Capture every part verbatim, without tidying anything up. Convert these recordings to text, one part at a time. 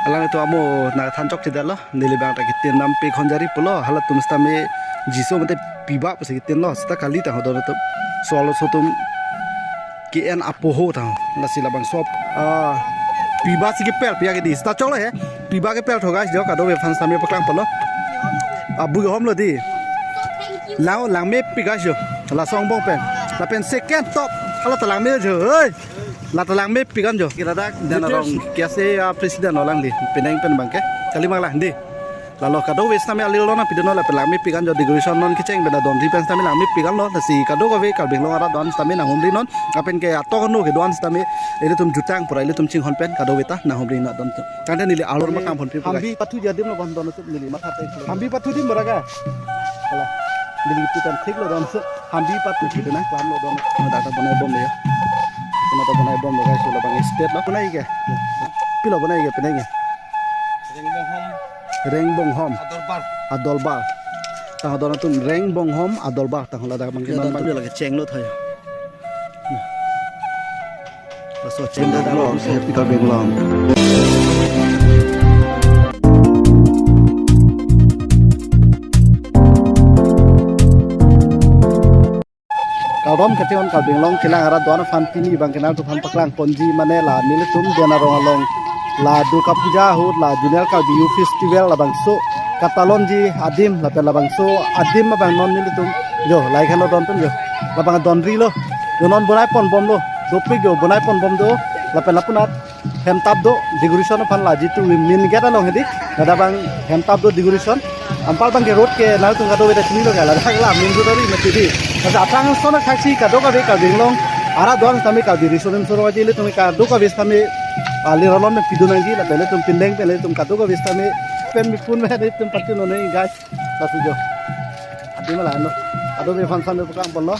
Alanglitum amo nangthan chokchedetlo, neli bang ta kitin nam Pekhonjari pulo, halatum sitame Jiso mate piba pusi kitinlo, seta kali ta ho donatum. So laso atum ke-en apoho ta ho, lasi labangso, ah, piba si kepel piya ke dei, seta choklo he, piba kepel tho guys, jo kadokave aphan sitame paklang pulo. Abu homlo dei. Lang, langmepik guys jo, laso angbong pen. Lapen second top, hala ta langme jo, hei. La ta langmepik an jo. Kiradak, details. Arong, kase, ah, president lo alangli, penang pen abangke. Kali mak lang dei. Lalo kadokave sitame alilo nangpidunlo lapen langmepik an jo, decoration non kecheng pen adon ri pen sitame langmepik anlo, lasi kadokave Karbi Anglong arat do-an sitame nanghumri non, lapen ke atok ano kedo-an sitame, ilitum jutang pura, ilitum chinghon pen, kadokave ta nanghumri non don. Tangte neli alor ma kam phon pi pu guys. Hambi pathu adim lo bon don. Neli matha te. Hambi pathu adim bora ga. Kala. Neli tu kan thik lo don. Hambi pathu adim na klam lo don. Oh, dak ta bonai bom ya. Kena ta bonai bom lo guys, labang stage lo. Bonai ke. Pilo bonai ke, penai ke. Rengbonghom. Rengbonghom. Adolbar. Adolbar. Tang donatum Rengbonghom Adolbar tang ladak abangke. Ya, non dan bang. Tu lagi cheng lo thayo. Laso cheng da Vlog, Happy Karbi Anglong. Kardom kachingthon Karbi Anglong kelang arat do-an aphan, pini abangke nangtum aphan paklang ponji mane la nelitum Dena Rong along la Durga Puja ahut la Junior Karbi Youth Festival labangso katalonji adim lapen labangso adim abang non nelitum jo, lahai khan lo don atum jo, labang donri lo jo, non bonai pon bom lo, dopik jo bonai pon bom do, lapen lapunat hemtap do decoration aphan la jitu main gate along hedi, ladak abang hemtap do decoration. Anpar abangke road ke nangtum kadokave ta chinilo ke, ladak la main road ari mati dei. Masa aphrang ason athaksi kadokave Karbi Anglong arat do-an sitame Karbi Riso Nimso Rong Aje ilitum kadokave sitame, ah, liralon pen pidun nangji, lapen ilitum pindeng pen ilitum kadokave sitame pen mipun pen ilitum pati nonai guys. Lasi jo. Adim la no. Kadokave aphan sitame paklang ponlo.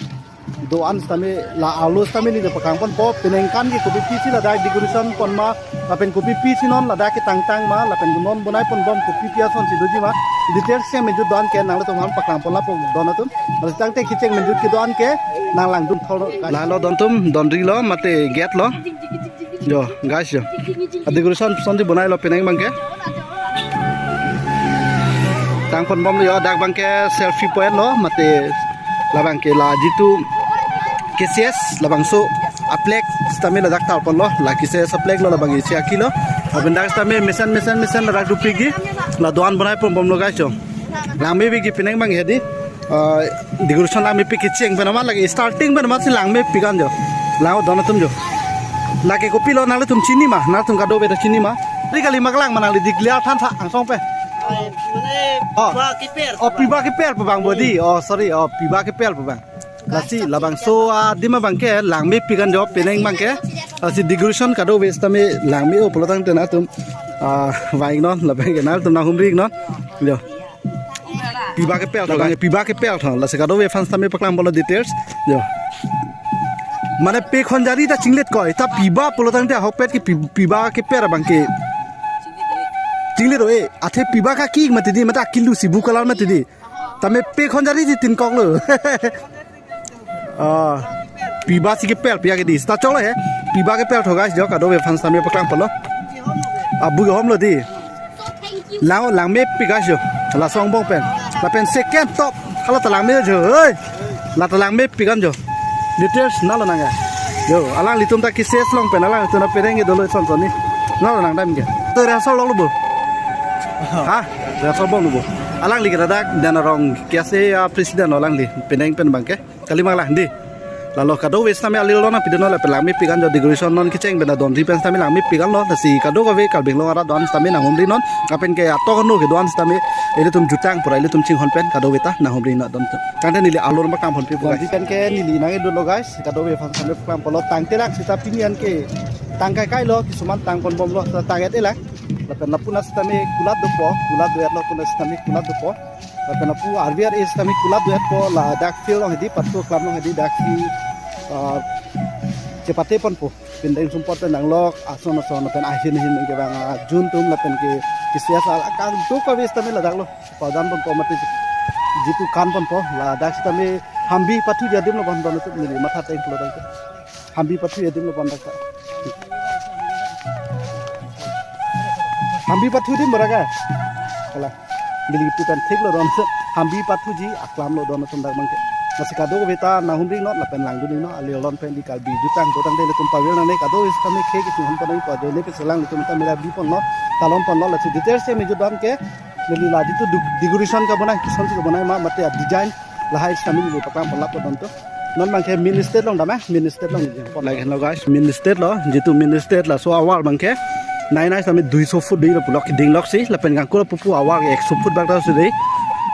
Do-an sitame la arlo sitame neli paklang ponpo, penang kan ke kopi pisi ladak decoration pon ma, lapen kopi pisi non ladak ketangtang ma, lapen non bonai pon bom kopi pi ason si doji ma, details si menjut do-an ke nanglitum aphan paklang pon lapo donatum. Lalu tangte kecheng menjut kedo-an ke nang langdun thor. Lalo don atum, donri lo mate gate lo. Jo, guys jo. A decoration ason si bonai lo penang abangke. Tang pon bom lo jo, dak abangke selfie point lo, mate labangke la jitu K C S labangso a-flag sitame ladak tar ponlo, la K C S a-flag lo, labang isi aki lo. Lapen dak sitame mesen mesen mesen ladak dopik ji. La do-an bonai pon bom lo guys jo. Langmepik ji penang abangke hedi. Ah, decoration langmepik kecheng pen amat lake starting pen amat si langmepik an jo. Lang donatum jo. Lake kopilo nanglitum chini ma, nangtum kadokave ta chini ma. Kali kali mak lang ma nangli declare than tha angsong pen. Oh, mane, oh, piba kepel. Oh, piba kepel pu abang bodi. Oh, sorry. Oh, piba kepel pu abang. Lasi labangso adim abangke langmepik an jo penang abangke. Lasi decoration kadokave sitame langme-o pulo tangte nangtum, ah, vang non, labangke nangtum nanghumri non. Jo. Piba kepel tho, labang piba kepel tho. Lasi kadokave aphan sitame paklang ponlo details. Jo. Mane Pekhonjari ta chinglet koi, ta piba pulo tangte ahokpet ke pi-, piba kepel abangke. Chinglet o e, athe piba kaki mati dei, mate akilu si bu kalar mati dei. Tame Pekhonjari si tin kok lo. Ah, piba si kepel piya ke dei. Seta choklo he. Piba kepel tho guys, jo kadokave aphan sitame paklang ponlo. Abu homlo dei. Lang, langmepik guys jo. Laso angbong pen. Lapen second top. Hala ta langme jo. Hei. La ta langmepik an jo. Details nalo nang ya. Jo, alanglitum ta K C S along pen, alanglitum ta pereng ke dolo son son ni. Nalo nang dam ke. To rehearsal lok lo bo. Ha? Rehearsal bom lo bo. Alangli ke ladak Dena Rong K C S, ah, president lo alangli. Penang pen abangke. Kali mak lang dei. Lalo kadokave sitame alilo nangpidunlo lapen langmepik an jo, decoration non kecheng pen adon ri pen sitame langmepik anlo, lasi kadokave Karbi Anglong arat do-an sitame nanghumri non, lapen ke atok ano kedo-an sitame ilitum jutang pura ilitum chinghon pen kadokave ta nanghumri non don atum. Tangte neli alor ma kam phon pi pu guys. Pen ke neli nangkedunlo guys, kadokave aphan sitame paklang ponlo, tangte lak seta pini an ke tang kaikai lo, kisuman tang pon bomlo, tang et-e lang. Lapen lapu-an sitame kulat dopo, kulat do-etlo, lapu-an sitame kulat dopo. Lapen lapu R V R A sitame kulat do-etpo, ladak field along hedi, pathu aklam along hedi, dak si, ah, chepate ponpo. Pindeng sumpot pen nanglok, ason ason lapen ahin ahin ke bang, ah, jun atum lapen ke K C S al akang do kave sitame ladak lo. Padan ponpo mate jitu kan ponpo, ladak sitame hambi pathu adim lo bon don atum neli matha teng pulo tangte. Hambi pathu adim lo bon dak. Hambi pathu dim bora ka? Kalang. Bili tu kan thik lo don. Hambi pathuji aklam lo don atum dak abangke. Lasi kadokave ta nanghumri non lapen langdun non, ali alon pen ili Karbi jutang jutang de ilitum pavir nangne, kadokave sitame khei kisi hon panai pa ajoine pensi alanglitum ta mera bi ponlo, talon ponlo. Lasi details si mi jutang ke, neli la jitu du-, decoration kabonai, kosonsi kabonai ma, mate a-design lahai sitame neli paklang pon lapu don atum. Non abangke main stage along dam, eh, main stage along dam. Like, hello guys, main stage lo, jitu main stage laso awal abangke nai nai sitame duiso foot dei lo pulok ding loksi, lapen kangkur pupu awal ke ekso foot bak ta si dei.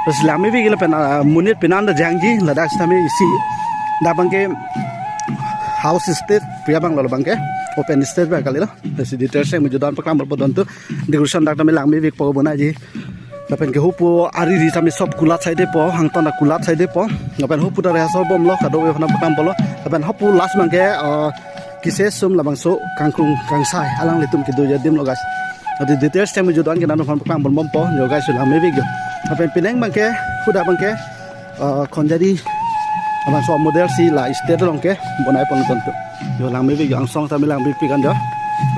Terus langmevek lapen, ah, monit penan ta jangji, ladak sitame isi dak abangke house stage pu abang lo abangke, open stage abang kali lo. Lasi details si mi jutang paklang pon don atum. Decoration dak tame langmevek po bonaiji. Lapen ke hupu ari ri tame sop kulat side po, hangton ta kulat side po. Lapen hupu ta rehearsal bomlo, kadokave aphan paklang ponlo. Lapen hupu last abangke, ah, kise sum labangso kangkrung kangsai alanglitum kedo adim lo guys. Adi details si mi jutang ke nangtum aphan paklang pon bompo, yo guys, langmevek yo. Lapen penang abangke, huda abangke, ah, khonjari abangso model si la stage along ke bonai pon don atum. Yo langmevek yo, angsong tame langmepik an yo.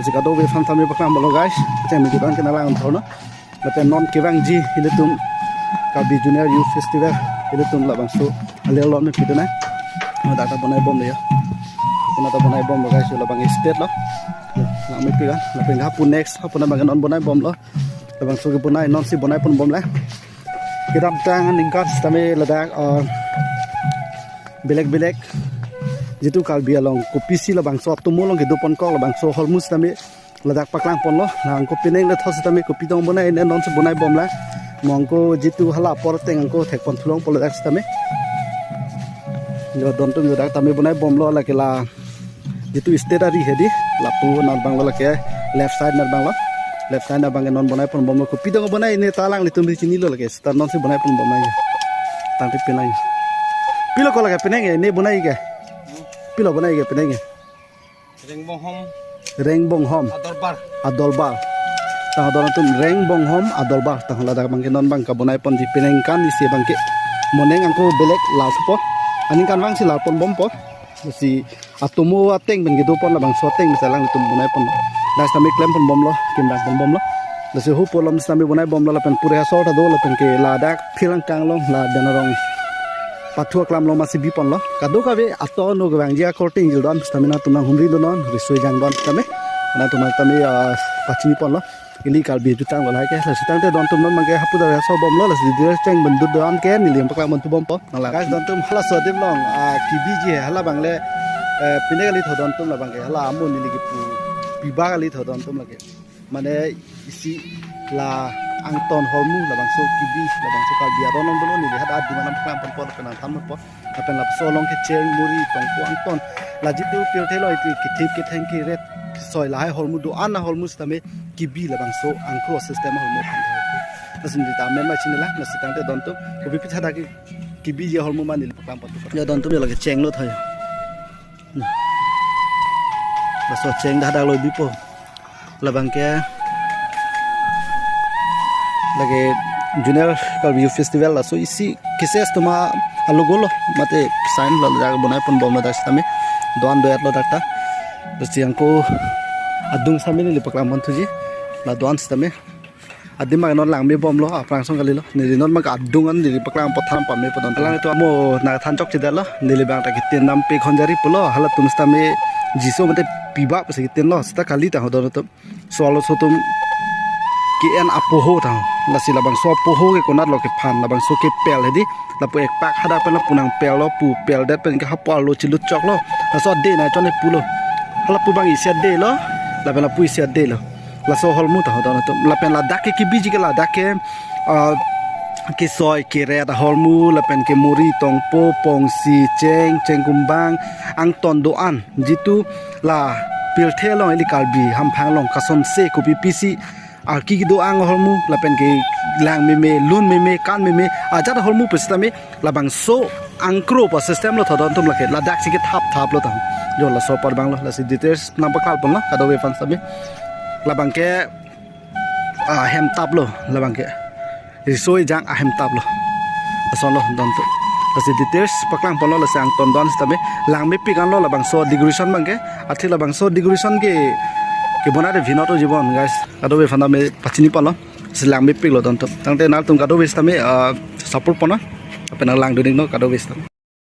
Lasi kadokave aphan tame paklang ponlo guys. Cheng mi jutang ke nanglang thorno. Lapen non kevangji ilitum Karbi Junior Youth Festival ilitum labangso ali alon me pidona. Dak ta bonai bomlo yo. Puna ta bonai bomlo guys, yo labang stage lo. Yo, langmepik an. Lapen hapu next, hapu na abangke non bonai bomlo. Labangso kebonai nonsi bonai pon bomlo. Kedamtang aningkan sitame ladak, ah, belek belek jitu Karbi along kopisi labangso atomo along kedo pon kok labangso ahormu sitame ladak paklang ponlo. Nangko penang le thos sitame kopi tong bonai ne nonsi bonai bomlo. Mo angko jitu hala apor ateng angko thek pon thulong po ladak sitame. Yo don atum yo dak tame bonai bomlo lake la. Jitu stage ari hedi, lapu nat abang lo lake, left side nat abang lo. Left side nat abang ke non bonai pon bomlo, kopi tong bonai ne ta alanglitum ri chinilo lake, seta nonsi bonai pon bomlo yo. Tangte penang. Pilo ko lake penang ke, ne bonai ke? Pilo bonai ke penang ke? Rengbonghom. Rengbonghom. Adorbar. Adorbar. Tang ador atum Rengbonghom Adorbar. Tang ladak abangke non abang kabonai ponji penang kan isi abangke. Mo neng angko belek la supo. Aningkan vangsi la pon bompo. Si atomo ateng pen kedo pon labangso ateng pensi alanglitum bonai pon. Dak sitame klem pon bomlo, kim dang pon bomlo. Lasi hupu alom sitame bonai bomlo lapen pure asor ta do lapen ke ladak phirang kanglong la dan arong pathu aklam along masi bi ponlo. Kadokave aton no kevangji akorte ingjil don sitame nangtum nanghumri do non, riso ejang don sitame. Nangtum tame, ah, pachini ponlo. Ili Karbi jutang lo lahai ke, lasi tangte don atum non abangke hapu ta rehearsal bomlo, lasi details cheng bendut don ke neli paklang pon thu bompo. Nanglang. Guys, don atum halaso adim along, ah, kebiji he, hala abang le, eh, pine kali tho don atum labangke, hala amo neli kepu, piba kali tho don atum lake. Mane isi la angton ahormu labangso kebi, labangso Karbi aron along dolo neli hadak adung anam paklang ponpo, lapen nangthan ponpo. Lapen lapuson along ke cheng, muri, tongpo, angton. La jitu pirthe lo itu kethip ketheng keret kesoi lahai ahormu do-an ahormu sitame kebi labangso angkro system ahormu aphan tha. Lasi neli ta amen ma chini lang, lasi tangte don atum. Kopi pitha dak ke kebiji ahormu ma neli paklang pon thu. Ya don atum ya lake cheng lo tha yo. Laso cheng dak dak lo bipo. Labangke lake Junior Karbi Youth Festival laso isi kise atum alogo lo mate sign lo dak bonai pon bomlo dak sitame. Do-an do-et lo dak ta. Lasi angko adung sitame neli paklang pon thuji. La do-an sitame. Adim abang non langme bomlo, aphrang song kalilo. Neli non abang adung an neli paklang pon than pame pon. Alanglitum amo nangthan chokche detlo. Neli abang ta ketin nampi khonjari pulo. Halatum sitame jiso mate piba pusi ketin lo. Seta kali ta ho don atum. Laso atum ke-en apoho ta. Lasi labangso apoho ke konat lo kephan, labangso kepel hedi. Lapu ekpak hadak pen lapu nangpel lo, pu pel det pen ke hapu arlo chilut choklo. Laso ade nai chone pulo. Halapu abang isi ade lo, lapen lapu isi ade lo. Laso ahormu ta ho don atum. Lapen ladak ke kebiji ke ladak ke, ah, kesoi keret ahormu, lapen ke muri, tongpo, pongsi, cheng, chengkumbang, angton do-an. Jitu la pirthe along ili Karbi hamphang along kasonse kopi pisi arki kedo-an ahormu, lapen ke lang meme, lun meme, kan meme, ajat ahormu pusitame labangso angkro pa system lo tha don atum lake, ladak si kethap thap lo tha. Yo laso apor abang lo, lasi details nangpaklang ponlo, kadokave aphan sitame. Labangke, ah, ahemtap lo, labangke. Riso ejang ahemtap lo. Lason lo don atum. Lasi details paklang ponlo, lasi angton do-an sitame. Langmepik an lo labangso decoration abangke. Athe labangso decoration ke Kebonai de Vinod Ojibon, guys. Kadokave aphan tame pachini ponlo. Si langmepiklo don atum. Tangte nanglitum kadokave sitame, ah, support ponnon. Lapen nang langdun iknon kadokave sitame.